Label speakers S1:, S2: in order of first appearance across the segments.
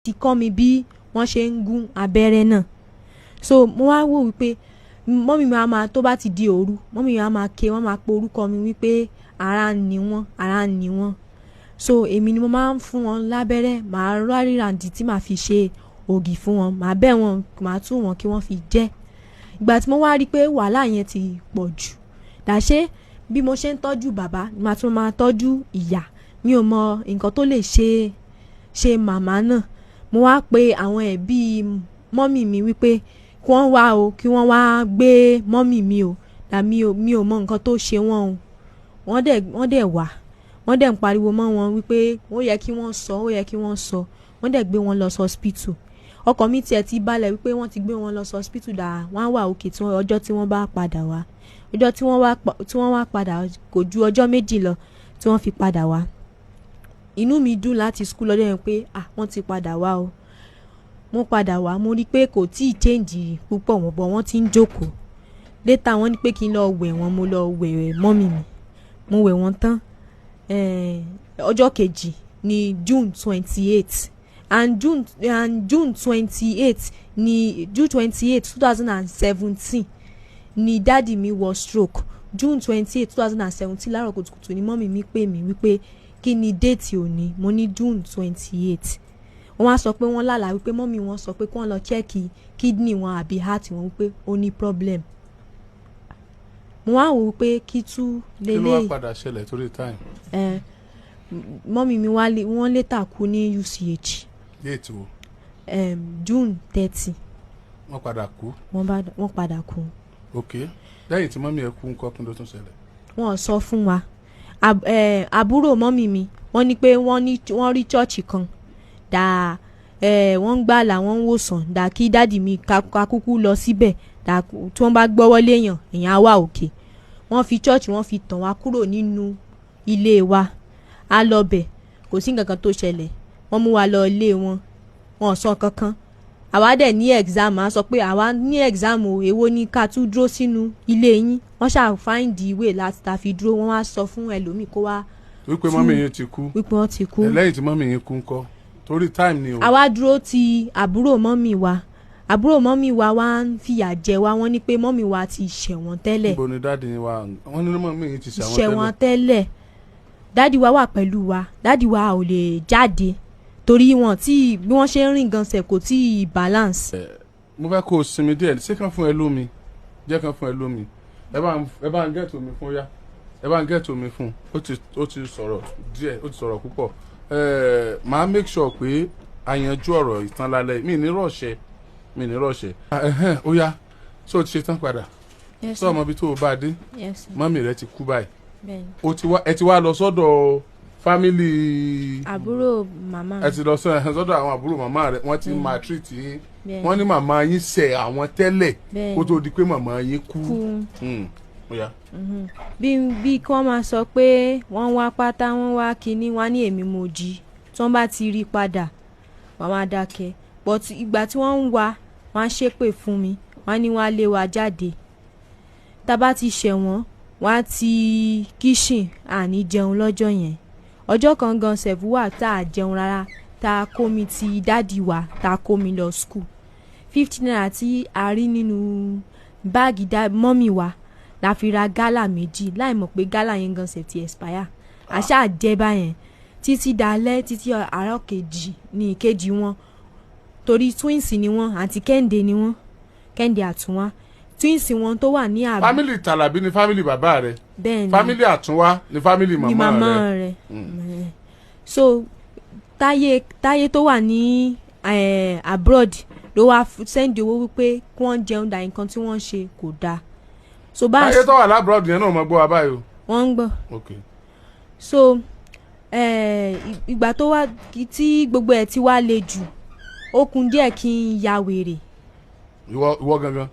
S1: Ti kọ́ mi bí wọ́n ṣe ń gún abẹ́rẹ́ náà. So mo wá wò wípé mummy mi á máa, tó bá ti di òru, mummy mi á máa ké, wọ́n máa pe orúkọ mi wípé ara ń ni wọ́n, ara ń ni wọ́n. So èmi ni mo máa ń fún wọn lábẹ́rẹ́. Màá rárìràǹdì tí màá fi ṣe ògì fún wọn, màá bẹ̀ wọ́n, màá tú wọn kí wọ́n fi jẹ. Ìgbà tí mo wá rí pé wàhálà yẹn ti pọ̀ jù, dàṣé bí mo ṣe ń tọ́jú bàbá, màá tún máa tọ́jú ìyá. Mi ò mọ nǹkan tó lè ṣe ṣe màmá náà. Mo wá pe àwọn ẹbí mummy mi wípé kí wọ́n wá o, kí wọ́n wá gbé mummy mi o, dà mi ò mọ nǹkan tó ṣe wọ́n o. Wọ́n dẹ̀ wá, wọ́n dẹ̀ ń pariwo mọ́ wọn wípé ó yẹ kí wọ́n sọ, ó yẹ kí wọ́n sọ. Wọ́n dẹ̀ gbé wọn lọ sí hospital. Ọkàn mi tiẹ̀ ti balẹ̀ wípé wọ́n ti gbé wọn lọ sí hospital, dà wọ́n á wà òkè tí ọjọ́ tí wọ́n bá padà wá. Ọjọ́ tí wọ́n wá padà, kò ju ọjọ́ 2 lọ tí wọ́n fi padà wá. Inú mi dùn láti school lọ́jọ́ yẹn pé, ah, wọ́n ti padà wá o. Wọ́n padà wá, mo rí i pé kò tíì change púpọ̀ wọ́n bọ̀, wọ́n ti ń jókòó. Later wọ́n ní pé kí n lọ wẹ̀ wọ́n. Mo lọ wẹ̀ mummy mi. Mo wẹ̀ wọ́n tán, ọjọ́ kejì ní June 28, and June 28 ní June 28 2017 ni daddy mi wọ stroke. June 28 2017, láàárọ̀ kùtùkùtù ni mummy mi pè mí wípé kí ni date òní. Mo ní June 28. Wọ́n wá sọ pé wọ́n lálàá wípé mummy wọn sọ pé kí wọ́n lọ check kidney wọn àbí heart wọn, wípé ó ní problem. Mo wá wò wípé kí tú
S2: Kí ló wá
S1: lélẹ̀.
S2: padà ṣẹlẹ̀, torí time?
S1: Ẹ mummy mi wá wọ́n later kú ní UCH.
S2: Date wo?
S1: June 30.
S2: Wọ́n padà kú?
S1: Wọ́n padà kú.
S2: Ok, lẹ́yìn tí mummy ẹ kú ńkọ́, kí ló tún ṣẹlẹ̀?
S1: Wọ́n sọ fún wa. Àbúrò mummy mi, wọ́n ní pé wọ́n rí church kan dà, wọ́n ń gbàlà, wọ́n ń wòsàn, dà kí daddy mi ká kúkú lọ síbẹ̀, dà tí wọ́n bá gbọ́wọ́ léèyàn, èèyàn á wà òkè. Wọ́n fi church, wọ́n fi tàn wá kúrò nínú ilé wa. A lọ bẹ̀, kò sí nǹkan kan tó ṣẹlẹ̀. Wọ́n mú wa lọ ilé wọn, wọn ò sọ kankan. Àwa dẹ̀ ní exam, a sọ pé àwa ní exam o, èwo ni ká tún dúró sínú ilé yín? Wọ́n ṣáà find the way láti ta fi dúró. Wọ́n wá sọ fún ẹlòmíì kó wá
S2: Wípé mummy yín ti kú.
S1: Wípé wọ́n ti kú.
S2: Ẹ lẹ́yìn tí mummy yín kú ńkọ́, torí time ni o.
S1: Àwa dúró ti àbúrò mummy wa. Àbúrò mummy wa wá ń fìyà jẹ wá. Wọ́n ní pé mummy wa ti ṣẹ̀wọ̀n tẹ́lẹ̀.
S2: Níbo ni daddy yín wà? Wọ́n ní mummy yín ti ṣẹ̀wọ̀n
S1: Ṣẹ̀wọ̀n
S2: tẹ́lẹ̀.
S1: tẹ́lẹ̀. Daddy wa wà pẹ̀lú wa. Daddy wa ò lè jáde torí wọn tí bí wọ́n ṣe ń rìn gan sẹ̀ kò tí ì balance.
S2: Mo fẹ́ kó o sinmi díẹ̀. Ṣé kàn fún ẹ lómi? Jẹ́ kàn fún ẹ lómi. Ẹ bá ń get omi fún yá, ẹ bá ń get omi fún. Ó ti sọ̀rọ̀ díẹ̀, ó ti sọ̀rọ̀ púpọ̀. Màá make sure pé a yanjú ọ̀rọ̀ ìtàn lálẹ́. Mi ní rọ̀ṣẹ́, mi ní rọ̀ṣẹ́. Ẹ̀hẹ́n, ó yá, ṣé o ti ṣe tán padà?
S1: Yes.
S2: Sọ ọmọ ibi tó o bá dé?
S1: Yes sir.
S2: Mummy rẹ ti kú báyìí.
S1: Bẹ́ẹ̀ni.
S2: O ti wá, ẹ ti wá lọ sọ́dọ̀ family
S1: Àbúrò màmá.
S2: Ẹ ti lọ sọ́dọ̀ àwọn àbúrò màmá rẹ. Wọ́n ti maltreat yín.
S1: Bẹ́ẹ̀ni.
S2: Wọ́n ní màmá yín ṣẹ̀ àwọn tẹ́lẹ̀
S1: Bẹ́ẹ̀ni.
S2: kó tó di pé màmá yín kú.
S1: Kú.
S2: Ó yá.
S1: Bí kí wọ́n máa sọ pé wọ́n wá pátá, wọ́n wá kinní, wọ́n á ní èmi mo jí. Tí wọ́n bá ti rí padà, wọ́n máa dákẹ́, but ìgbà tí wọ́n ń wá, wọ́n á ṣépè fún mi, wọ́n á ní wọ́n á lé wa jáde. Tá a bá ti ṣẹ̀ wọ́n, wọ́n á ti kitchen, àní jẹun lọ́jọ́ yẹn. Ọjọ́ kan gan sef wà tá a jẹun rárá, tá a kó mi ti daddy wa, tá a kó mi lọ school. ₦50 tí a rí nínú báàgì mummy wa la fi ra Gala méjì, láì mọ̀ pé Gala yẹn gan sef ti expire. Àṣà jẹ́ báyẹn títí dalẹ́, títí àárọ̀ kejì ní ìkejì wọn, torí twins ni wọ́n, àti Kẹ́hìndé ni wọ́n, Kẹ́hìndé Àtúnwá, twins wọn tó wà ní àbí.
S2: Family Tàlàbí ni family bàbá rẹ?
S1: Bẹ́ẹ̀ ni.
S2: Family Àtúnwá ni family
S1: Ni
S2: màmá
S1: màmá
S2: rẹ?
S1: Rẹ̀. So Táyé tó wà ní abroad ló wá send owó wípé kí wọ́n jẹun, dà nǹkan tí wọ́n ń ṣe kò dáa. So bá a
S2: Táyé tó wà l'abroad yẹn náà mọ gbọ́ wa báyìí o?
S1: Wọ́n ń gbọ́.
S2: Ok.
S1: So ìgbà tó wá tí gbogbo ẹ̀ ti wá le jù, ó kún díẹ̀ kí n ya wèrè.
S2: Ìwọ gangan?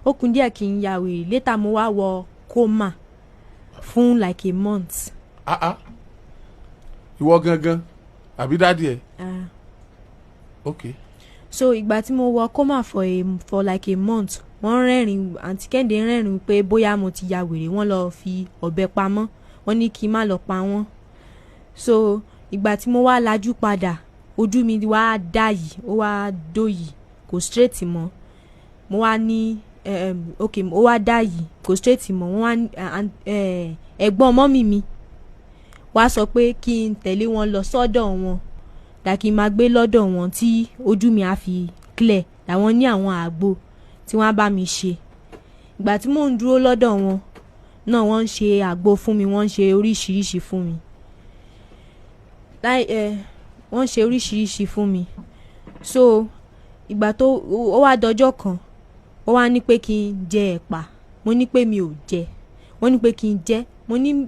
S1: Ó kún díẹ̀ kí n ya wèrè. Later mo wá wọ coma fún like a month.
S2: Ah ah, ìwọ gangan àbí daddy ẹ?
S1: Ah.
S2: Ok.
S1: So ìgbà tí mo wọ coma for like a month, wọ́n rẹ́rìn, àǹtí Kẹ́hìndé rẹ́rìn pé bóyá mo ti ya wèrè. Wọ́n lọ fi ọ̀bẹ pamọ́, wọ́n ní kí n má lọ pa wọ́n. So ìgbà tí mo wá lajú padà Ojú mi wá dá yìí, ó wá dó yìí, kò straight mọ́. Mo wá ní ok, ó wá dá yìí, kò straight mọ́. Wọ́n wá ní ẹ̀gbọ́n mummy mi wá sọ pé kí n tẹ̀lé wọn lọ sọ́dọ̀ wọn, dà kí n máa gbé lọ́dọ̀ wọn tí ojú mi á fi clear. Làwọn ní àwọn àgbo tí wọ́n á bá mi ṣe. Ìgbà tí mò ń dúró lọ́dọ̀ wọn náà, wọ́n ń ṣe àgbo fún mi, wọ́n ń ṣe oríṣiríṣi fún mi láì ẹ, wọ́n ń ṣe oríṣiríṣi fún mi. So ìgbà tó ó wá dọjọ́ kan, ó wá ní pé kí n jẹ ẹ̀pà. Mo ní pé mi ò jẹ. Wọ́n ní pé kí n jẹ. Mo ní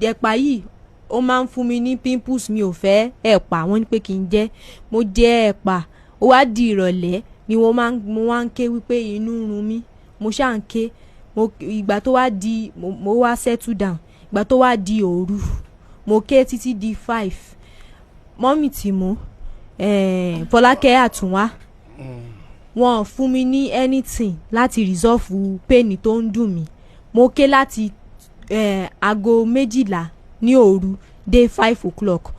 S1: ẹ̀pà yìí, ó máa ń fún mi ní pimples, mi ò fẹ́ ẹ̀pà. Wọ́n ní pé kí n jẹ. Mo jẹ ẹ̀pà. Ó wá di ìrọ̀lẹ́ ni mo máa ń mo wá ń ké wípé inú ń run mí. Mo ṣáà ń ké. Mo ìgbà tó wá di mo wá settle down. Ìgbà tó wá di òru, mo ké títí di 5. Mummy tí mo Fọlákẹ́ Àtúnwá, wọn ò fún mi ní anything láti resolve pain tó ń dùn mí. Mo ké láti aago 12 ní òru dé 5 o'clock.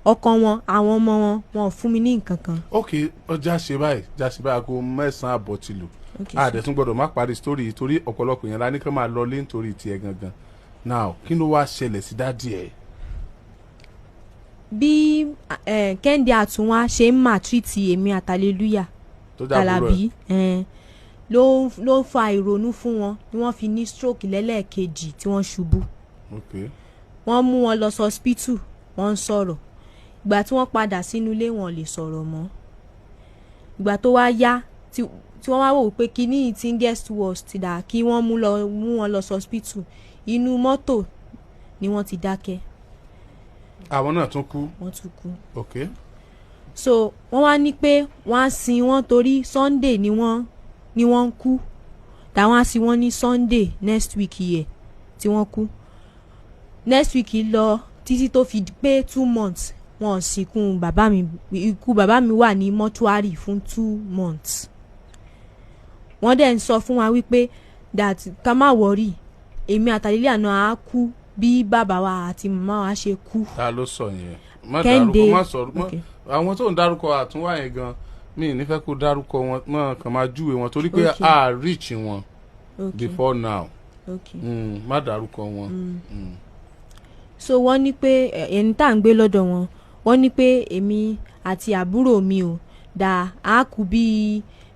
S1: Ọkọ wọn, àwọn ọmọ wọn, wọn ò fún mi ní nǹkan kan.
S2: Ok, ọjà ṣe báyìí, já ṣe báyìí. Aago 9:30 ti lù.
S1: Okay,
S2: A dẹ̀ tún gbọ́dọ̀ má parí story yìí torí ọ̀pọ̀lọpọ̀ yẹn la ní kí wọ́n máa lọ lé nítorí tiẹ̀ gangan. Now, kí ló wá ṣẹlẹ̀ sí daddy ẹ̀?
S1: Bí Kẹ́hìndé Àtúnwá ṣe ń maltreat èmi àtàlélúyà
S2: tó jábúrò ẹ̀.
S1: Tàlàbí ló ń fa ìrònú fún wọn ni wọ́n fi ní stroke lẹ́lẹ́ẹ̀kejì tí wọ́n ṣubú. Wọ́n mú wọn lọ sí hospital, wọ́n ń sọ̀rọ̀. Ìgbà tí wọ́n padà sínú ilé, wọn ò lè sọ̀rọ̀ mọ́. Ìgbà tó wá yá tí wọ́n wá wò pé kíní yìí ti ń get worse, ti dà kí wọ́n mú wọn lọ sí hospital, inú mọ́tò ni wọ́n ti dákẹ́.
S2: Àwọn náà tún kú?
S1: Wọ́n tún kú. So wọ́n wá ní pé wọ́n á sin wọ́n torí Sunday ni wọ́n ń kú, táwọn á sin wọ́n ní Sunday next week yẹ tí wọ́n kú. Next week lọ títí tó fi pé 2 months, wọn ò sìnkú bàbá mi. Ikú bàbá mi wà ní mọ́túárì fún 2 months. Wọ́n dẹ̀ ń sọ fún wa wípé that ká má worry, èmi àtàlílẹ̀ àná á kú bí bàbá wa àti màmá wa ṣe kú.
S2: Ta ló sọ yẹn? Má
S1: Kẹ́hìndé.
S2: dárúkọ, má sọ má.
S1: Okay.
S2: Àwọn tó ń dárúkọ Àtúnwá yẹn gan, mi ì ní fẹ́ kó dárúkọ wọn mọ́, kàn máa júwe wọn torí pé a reach wọn before now. Má dárúkọ wọn.
S1: So wọ́n ní pé ẹni tá à ń gbé lọ́dọ̀ wọn, wọ́n ní pé èmi àti àbúrò mi ò dà á kú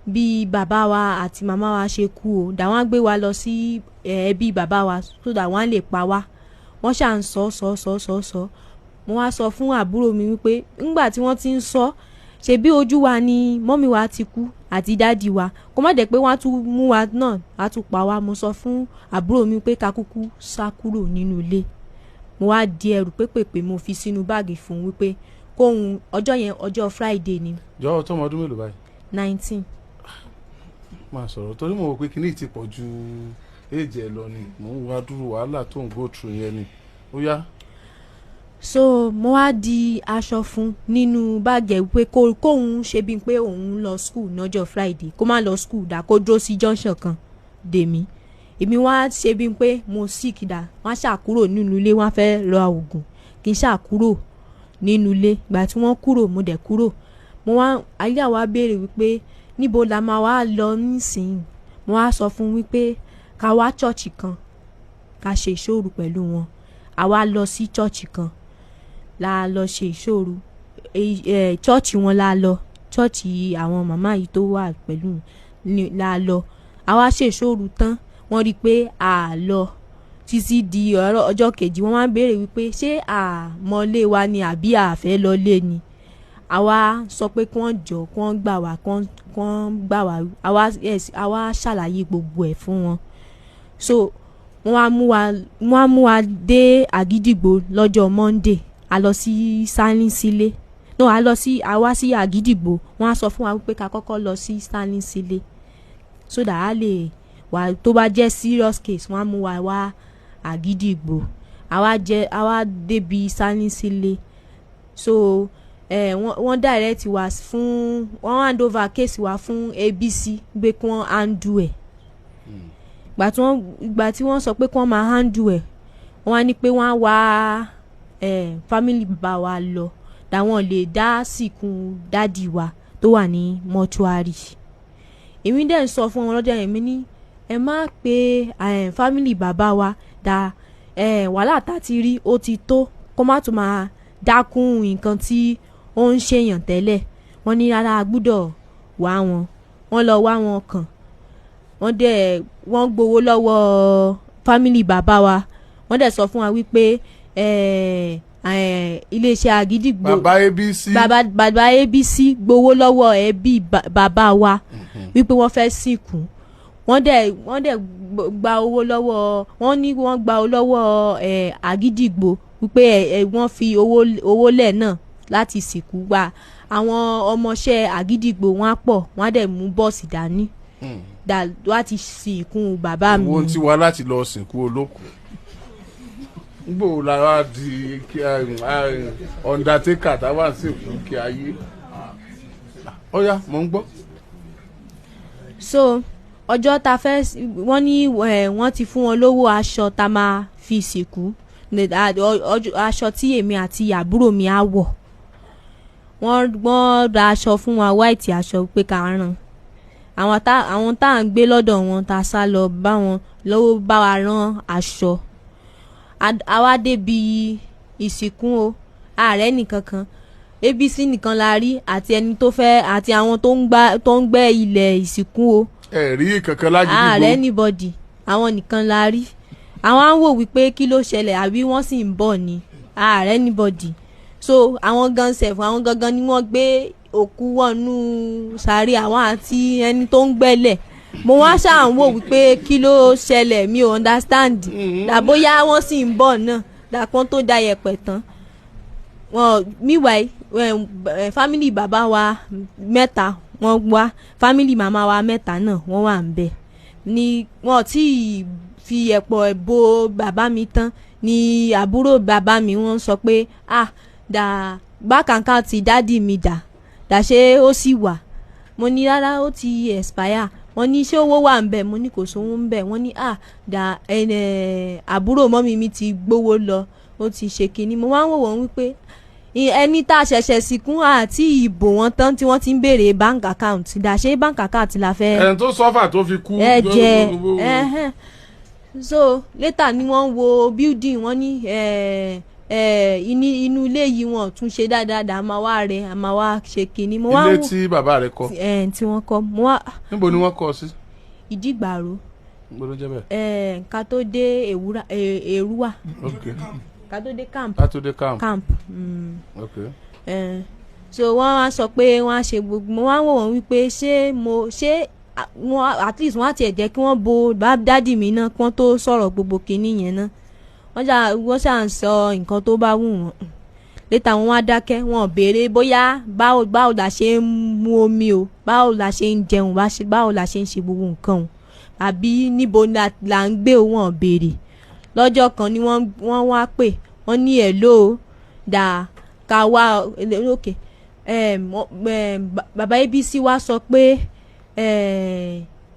S1: bí bàbá wa àti màmá wa ṣe kú o, dà wọ́n á gbé wa lọ sí ẹbí bàbá wa so dà wọ́n á lè pa wá. Wọ́n ṣà ń sọ sọ sọ sọ sọ. Mo wá sọ fún àbúrò mi wípé ńgbà tí wọ́n ti ń sọ, ṣebí ojú wa ni mummy wa ti kú àti daddy wa, kó má jẹ́ pé wọ́n á tún mú wa náà, á tún pa wá. Mo sọ fún àbúrò mi pé ká kúkú sá kúrò nínú ilé. Mo wá di ẹrù pépèpé, mo fi sínú báàgì fún un wípé kóhun ọjọ́ yẹn, ọjọ́ Friday ni.
S2: Jọ̀wọ́, tó ọmọ ọdún mélòó báyìí?
S1: 19.
S2: Máa sọ̀rọ̀ torí mo rò pé kíní ti pọ̀ ju èjì ẹ̀ lọ ni. Mò ń wá dúró wàhálà tó ń go through yẹn ni. Ó yá.
S1: So mo wá di aṣọ fún nínú báàgì ẹ̀ wípé kóun ṣe bíi pé òun lọ school lọ́jọ́ Friday, kó má lọ school, dà kó dúró sí junction kan dè mí. Èmi wá ṣe bíi pé mo sick, dà wọ́n á ṣàkúrò nínú ilé, wọ́n á fẹ́ lọ oògùn kí n ṣàkúrò nínú ilé. Ìgbà tí wọ́n kúrò, mo dẹ̀ kúrò. Mo wá ayé àwa béèrè wípé níbo la máa wá lọ nísìnyí. Mo wá sọ fún wípé ká wá church kan, ká ṣe ìṣòro pẹ̀lú wọn. Àwa lọ sí church kan, la lọ ṣe ìṣòro. Church wọn la lọ, church àwọn màmá yìí tó wà pẹ̀lú ni la lọ. Àwa ṣe ìṣòro tán, wọ́n rí i pé a lọ títí di ọjọ́ kejì. Wọ́n máa ń béèrè wípé ṣé àmọ́lé wa ni àbí àfẹ́ lọ lé ni. Àwa sọ pé kí wọ́n jọ, kí wọ́n gbà wá, kí wọ́n gbà wá. Àwa, yes, àwa ṣàlàyé gbogbo ẹ̀ fún wọn. So wọ́n á mú wa dé Àgídìgbò lọ́jọ́ Monday. A lọ sí Stanley Sílé, no, a lọ sí, a wá sí Àgídìgbò. Wọ́n á sọ fún wa wípé ká kọ́kọ́ lọ sí Stanley Sílé so that a lè wà, tó bá jẹ́ serious case, wọ́n á mú wa wá Àgídìgbò. Àwa débi Stanley Sílé. So wọ́n direct wa fún, wọ́n hand over case wa fún ABC pé kí wọ́n handle ẹ̀. Ìgbà tí wọ́n sọ pé kí wọ́n máa handle ẹ̀, wọ́n wá ní pé wọ́n á wá family bàbá wa lọ, Làwọn lè dá sìnkú daddy wa tó wà ní mọ́ṣúárì. Èmi dẹ̀ ń sọ fún wọn lọ́jọ́ yẹn, mi ní ẹ má pe family bàbá wa da wàhálà tá ti rí ó ti tó, kó má tún máa dákún nǹkan tí ó ń ṣèyàn tẹ́lẹ̀. Wọ́n ní rárá, a gbúdọ̀ wá wọn. Wọ́n lọ wá wọn kàn, wọ́n dẹ̀ wọ́n gbowó lọ́wọ́ family bàbá wa. Wọ́n dẹ̀ sọ fún wa wípé iléeṣẹ́ Àgídìgbò,
S2: Bàbá ABC.
S1: Bàbá ABC gbowó lọ́wọ́ ẹbí bàbá wa wípé wọ́n fẹ́ sìnkú. Wọ́n dẹ̀ gba owó lọ́wọ́ wọ́n, ní wọ́n gba owó lọ́wọ́ Àgídìgbò wípé wọ́n fi owó lẹ̀ náà láti sìnkú wa. Àwọn ọmọọṣẹ́ Àgídìgbò, wọ́n á pọ̀, wọ́n á dẹ̀ mú bọ́ọ̀sì dání dà láti sìnkú bàbá mi.
S2: Owó ti wá láti lọ sìnkú olókùú. Ngbò la wá di undertaker táwa sìnkú kí ayé ọ̀ya, mò ń gbọ́.
S1: So ọjọ́ ta fẹ́, wọ́n ní wọ́n ti fún wọn lówó aṣọ ta máa fi sìnkú, aṣọ tí èmi àti àbúrò mi á wọ̀. Wọ́n ra aṣọ fún wa, white aṣọ, pé ká rán. Àwọn tá à ń gbé lọ́dọ̀ wọn, tá a sá lọ bá wọn lọ́wọ́ bá wa rán aṣọ. A wá débi ìsìnkú o, ààrẹ nìkankan, ABC nìkan la rí àti ẹni tó fẹ́ àti àwọn tó ń gbẹ́ ilẹ̀ ìsìnkú o.
S2: Ẹ rí kankan lágídígbò?
S1: Ààrẹ anybody, àwọn nìkan la rí. Àwọn á ń wò wípé kí ló ṣẹlẹ̀, àbí wọ́n sì ń bọ̀ ni? Ààrẹ anybody. So àwọn gan sef, àwọn gangan ni wọ́n gbé òkú wọnú sàárè, àwọn àti ẹni tó ń gbẹ́lẹ̀. Mo wá ṣáà ń wò wípé kí ló ṣẹlẹ̀, mi ò understand. Dàbóyá wọ́n sì ń bọ̀ náà, dàpọ́n tó da yẹ̀pẹ̀ tán wọn. Meanwhile, family bàbá wa mẹ́ta wọ́n wá, family màmá wa mẹ́ta náà wọ́n wà ń bẹ̀ ni. Wọ́n tí ì fi ẹ̀pọ̀ bo bàbá mi tán ni àbúrò bàbá mi wọ́n sọ pé, "Ah, dà bákàǹkà ti daddy mi dà dà, ṣé ó sì wà?" Mo ní rárá, ó ti expire. Wọ́n ní ṣé owó wà ń bẹ̀? Mo ní kò sówó ń bẹ̀. Wọ́n ní, "Ah, dà àbúrò mummy mi ti gbówó lọ, ó ti ṣe kinní." Mo wá ń wò wọ́n wípé ẹni tá a ṣẹ̀ṣẹ̀ sìnkú àti ìbò wọn tán tí wọ́n ti ń béèrè bank account dà, ṣé bank account la fẹ́
S2: Ẹni tó suffer tó fi kú.
S1: Ẹ jẹ ẹhẹn. So later ni wọ́n wo building, wọ́n ní ẹ ẹ inú ilé yìí, wọ́n tún ṣe dáadáa dà, máa wá rẹ, a máa wá ṣe kinní. Mo wá
S2: Ilé
S1: wò
S2: tí bàbá rẹ̀ kọ́?
S1: Ẹ tí wọ́n kọ́. Mo wá
S2: Níbo ni wọ́n kọ́ sí?
S1: Ìdígbàrò.
S2: Níbo ló jẹ́ bẹ́ẹ̀?
S1: Ká tó dé Èrúwà, Èrúwà. Ká tó dé camp.
S2: Látòdé camp.
S1: Camp. So wọ́n wá sọ pé wọ́n á ṣe gbogbo. Mo wá wò wọ́n wípé ṣé mo ṣé wọ́n at least wọ́n á tiẹ̀ jẹ́ kí wọ́n bo bá daddy mi náà kí wọ́n tó sọ̀rọ̀ gbogbo kinní yẹn náà. Wọ́n ṣà ń sọ nǹkan tó bá wù wọ́n. Later wọ́n wá dákẹ́, wọ́n ò béèrè bóyá báwo la ṣe ń mu omi o, báwo la ṣe ń jẹun, báwo la ṣe ń ṣe gbogbo nǹkan o, àbí níbo la ń gbé o. Wọ́n ò béèrè. Lọ́jọ́ kan ni wọ́n wá pè, wọ́n ní hello dà ká wá. Ok, bàbá ABC wá sọ pé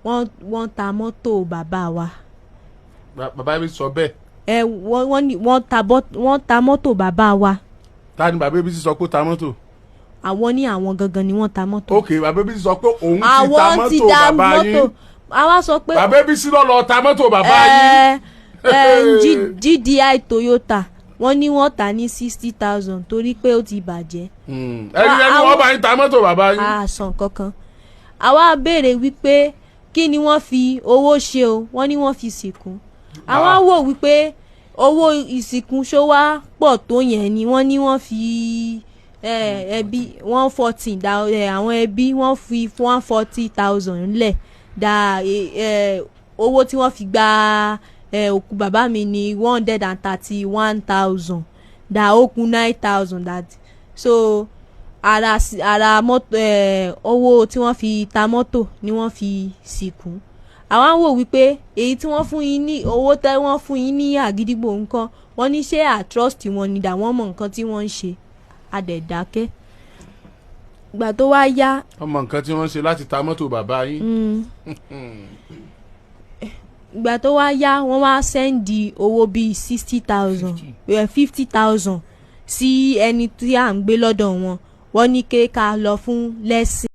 S1: wọ́n ta mọ́tò bàbá wa.
S2: Bàbá mi sọ bẹ́ẹ̀?
S1: Ẹ wọ́n ní wọ́n ta mọ́tò bàbá wa.
S2: Ta ni bàbá ABC sọ pé ó ta mọ́tò?
S1: Àwọn ní àwọn gangan ni wọ́n ta mọ́tò.
S2: Ok, bàbá ABC sọ pé òun ti ta
S1: Àwọn ti
S2: mọ́tò
S1: ta
S2: bàbá
S1: mọ́tò.
S2: yín.
S1: Àwa sọ pé
S2: Bàbá ABC ló lọ ta mọ́tò bàbá yín.
S1: GDI Toyota, wọ́n ní wọ́n tà ní 60,000 torí pé ó ti bàjẹ́.
S2: Ẹni ẹni wọ́n bá yín ta mọ́tò bàbá yín.
S1: Àsàn kankan. Àwa béèrè wípé kí ni wọ́n fi owó ṣe o? Wọ́n ní wọ́n fi sìnkú. Àwa wò wípé owó ìsìnkú ṣó wá pọ̀ tó yẹn ni? Wọ́n ní wọ́n fi ẹbí 140 da àwọn ẹbí, wọ́n fi 140,000 lẹ̀ da owó tí wọ́n fi gba òkú bàbá mi ní 131,000 da, ó kù 9,000 that. So ara mọ́tò owó tí wọ́n fi ta mọ́tò ni wọ́n fi sìnkú. Àwa ń wò wípé èyí tí wọ́n fún yín ní owó tẹ́ wọ́n fún yín ní Àgídìgbò nǹkan, wọ́n ní ṣé à trust wọn ni dà, wọ́n mọ nǹkan tí wọ́n ń ṣe. A dẹ̀ dákẹ́. Ìgbà tó wá yá,
S2: Wọ́n mọ nǹkan tí wọ́n ṣe láti ta mọ́tò bàbá yín.
S1: Ìgbà tó wá yá, wọ́n wá send owó bíi 60,000, 50,000. Sí ẹni tí à ń gbé lọ́dọ̀ wọn, wọ́n ní ké ká lọ fún lesson.